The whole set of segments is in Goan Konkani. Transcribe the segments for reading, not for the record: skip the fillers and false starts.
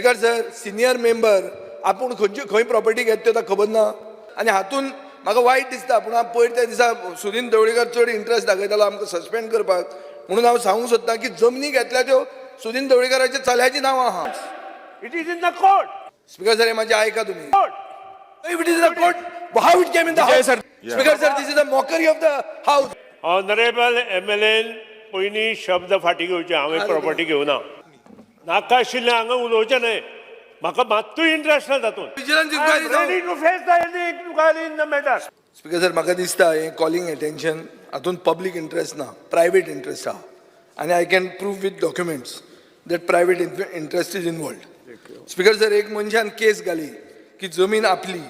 स्पीकर सर, सिनियर मेंबर आपूण खंयची खंय प्रॉपर्टी घेत त्यो ताका खबर ना. आनी हातून म्हाका वायट दिसता, पूण हांव पयर त्या दिसा सुदीन ढवळीकर चड इंट्रस्ट दाखयतालो आमकां सस्पेंड करपाक, म्हणून हांव सांगूंक सोदतां की जमनी घेतल्या त्यो सुदीन ढवळीकराच्या चल्याची नांवां आहा. It is in the court. Speaker sir, हे मातशें आयका तुमी. Court. If it is in the court, how it came in the Vijay house? Sir. Speaker sir, this is a mockery of the house. Honourable MLN पयलीं शब्द फाटीं घेवचे. हांवें प्रॉपर्टी घेवना. नाका आशिल्लें हांगा उलोवचें न्हय. म्हाका मात्तूय इंट्रस्ट ना तातूंत. Vigilance inquiry जावं. Ready to face the any inquiry in the matter. Speaker sir, म्हाका दिसता हें कॉलिंग अटेन्शन हातूंत पब्लीक इंट्रस्ट ना, प्रायवेट इंट्रस्ट आहा आनी I can prove with documents that private interest is involved. Speaker sir, एक मनशान केस घाली की जमीन आपली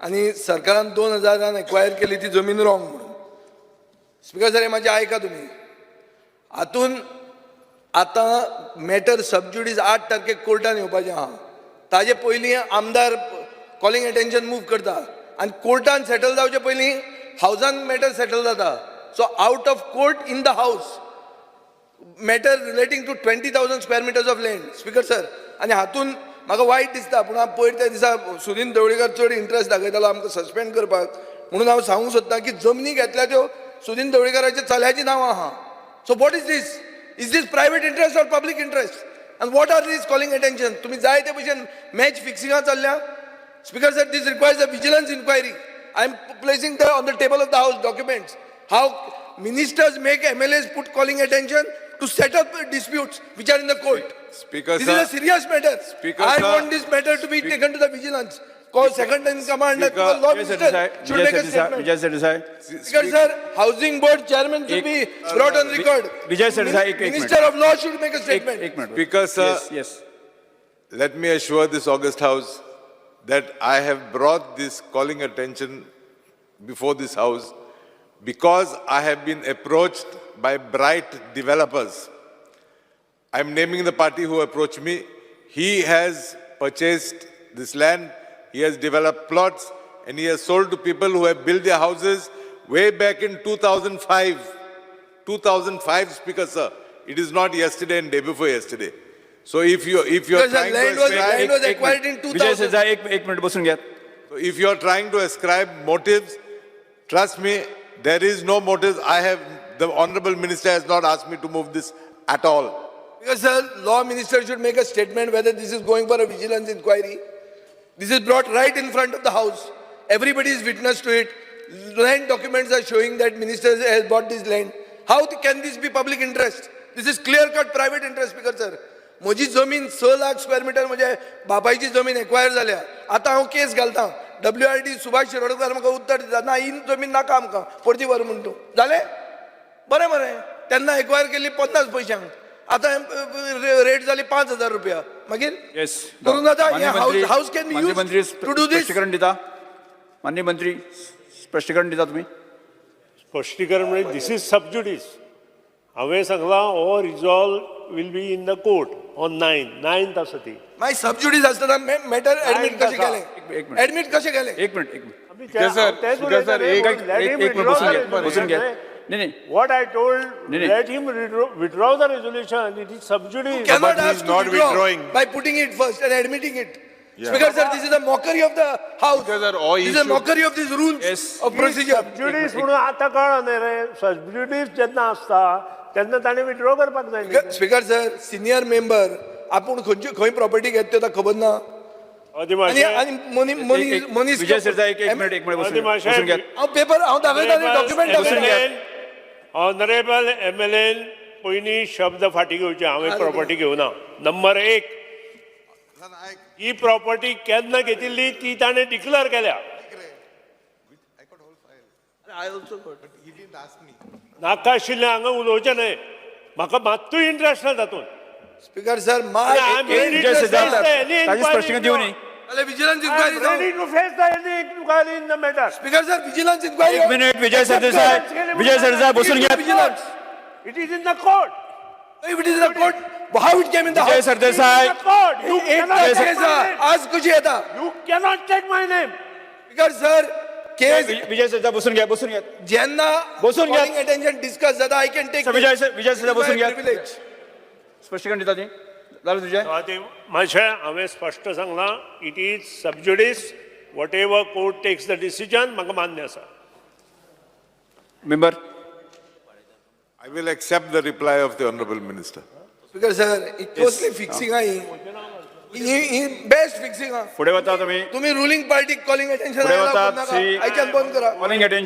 आनी सरकारान 2000रान एक्वायर केली ती जमीन रॉंग म्हणून. स्पीकर सर, हे मातशें आयका तुमी. हातून आतां मॅटर सबज्युडीस, 8 तारखेक कोर्टान येवपाचें आहा. ताजे पयलीं आमदार कॉलिंग अटेन्शन मूव करता आनी कोर्टान सेटल जावचे पयलीं हावजान मॅटर सेटल जाता. So out of court, in the house, matter relating to 20,000 square meters of land, Speaker sir. आनी हातून म्हाका वायट दिसता, पूण हांव पयर त्या दिसा सुदीन ढवळीकर चड इंट्रस्ट दाखयतालो आमकां सस्पेंड करपाक, म्हणून हांव सांगूंक सोदतां की जमनी घेतल्या त्यो सुदीन ढवळीकराच्या चल्याची नांवां आहा. So what is this? Is this private interest or public interest? And what are this calling attention? तुमी जाय ते भशेन मॅच फिक्सिंगा चल्ल्या. Speaker sir, this requires a vigilance inquiry. I am placing the on the table of the house documents, how ministers make MLAs put calling attention to set up disputes which are in the court. Speaker, This sir. is a serious matter. Speaker, I sir. Want this matter to be taken to the vigilance. Call second in command, Speaker. The law Vijay minister Sardesai, should Vijay make a Sardesai, statement. Vijay Sardesai. Speaker sir, housing board chairman should be brought on record. Vijay Sardesai, एक minute. Minister of law should make a एक statement. एक minute. Speaker, sir. Yes. Let me assure this august house that I have brought this calling attention before this house because I have been approached by Bright Developers. I'm naming the party who approached me. He has purchased this land, he has developed plots, and he has sold to people who have built their houses way back in 2005. 2005, Speaker, sir. It is not yesterday and day before yesterday. So if you're Because the trying land to was- ascribe, land was एक acquired minute. In Vijay 2000. Sardesai, एक एक मिनिट बसून घ्या. If you are trying to ascribe motives, trust me, there is no motives. The honorable minister has not asked me to move this at all. Because sir, law minister should make a statement whether this is going for a vigilance inquiry. This is brought right in front of the house. Everybody is witness to it. Land documents are showing that minister has bought this land. How can this be public interest? This is clear cut private interest, Speaker sir. म्हजी जमीन 6 लाख स्क्वेअर मिटर म्हजे बापायची जमीन एक्वायर जाल्या. आतां हांव केस घालता. W R D Subhash Shirodkar म्हाका उत्तर दिता, ना, ही जमीन नाका आमकां, परती व्हर म्हूण तूं. जालें, बरें मरे. तेन्ना एक्वायर केल्ली 50 पयशांक, आतां रेट जाली 5000 रुपया. मागीर येस. करूं जाता. House can माननीय मंत्री, to do this. स्पष्टीकरण दिता. माननीय मंत्री, स्पष्टीकरण दिता तुम्ही. स्पश्टीकरण म्हणजे this is sub judice. हांवें सांगलां, हो resolve will be in the court on 9, 9th आसा ती. मागीर सबज्युडीस आसतना मॅटर एडमीट कशें एक केलें? मिनिट. एडमीट कशें केलें? एक मिनिट, एक minute. Yes, sir. Speaker, sir, एक एक मिनिट बसून घ्या, बसून घ्या. नाही नाही. What I told, नाही, नाही. Let him withdraw the resolution. It is sub judice. Cannot But he ask is to not withdraw withdrawing. By putting it first and admitting it. Yeah. Speaker sir, this is a mockery of the house. Speaker sir, all This is a issue- mockery of these rules of procedure. Sub judice म्हणून आतां कळना न्ही रे. सबज्युडीस जेन्ना आसता तेन्ना ताणें विथड्रॉ करपाक जाय न्ही. स्पीकर सर, सिनियर मेंबर आपूण खंयची खंय प्रॉपर्टी घेत त्यो ताका खबर ना. आनी आनी मनी मनी मनीस विजय सरदेसाई, एक एक मिनिट, एक मिनिट बसून घ्या, बसून घ्या. हांव पेपर हांव दाखयता, डॉक्युमेंट दाखयता. ऑनरेबल एमएलएन पयलीं शब्द फाटीं घेवचे. हांवें प्रॉपर्टी घेवना, नंबर एक. ही प्रॉपर्टी केन्ना घेतिल्ली ती ताणें डिक्लेअर केल्या. नाका आशिल्लें हांगा उलोवचें न्हय. म्हाका मात्तूय इंट्रस्ट ना तातूंत. Speaker sir, my I am ready Vijay to Sardesai, face the any ताजी स्पष्टीकरण दिवं न्ही. Vigilance I inquiry am ready to face the any inquiry in the matter. Speaker sir, vigilance inquiry. एक मिनिट, विजय सरदेसाई, विजय सरदेसाई, बसून घ्या. Vigilance. It is in the court. If it is in the court, how it came in the Vijay house? Sardesai. Court. You एक cannot take case my name. आज कशी येता? You cannot take my name. Speaker sir, case Vijay Sardesai, बसून घ्या, बसून घ्या. जेन्ना बसून घ्या. अटेन्शन डिस्कस जाता, I can take. Vijay Vijay Sardesai, बसून घ्या. स्पष्टीकरण दिता ती जालें तुजें? ते मातशें हांवें स्पश्ट सांगलां, it is sub judice, whatever court takes the decision म्हाका मान्य आसा. Member. I will accept the reply of the Honorable Minister. Speaker sir, ही कसली फिक्सिंग आहा ही? ही ही बेस्ट फिक्सिंग आहा. फुडें वता तुमी. तुमी रुलींग पार्टीक कॉलिंग अटेन्शन फुडें वतात. आयच्यान बंद करा. Calling attention.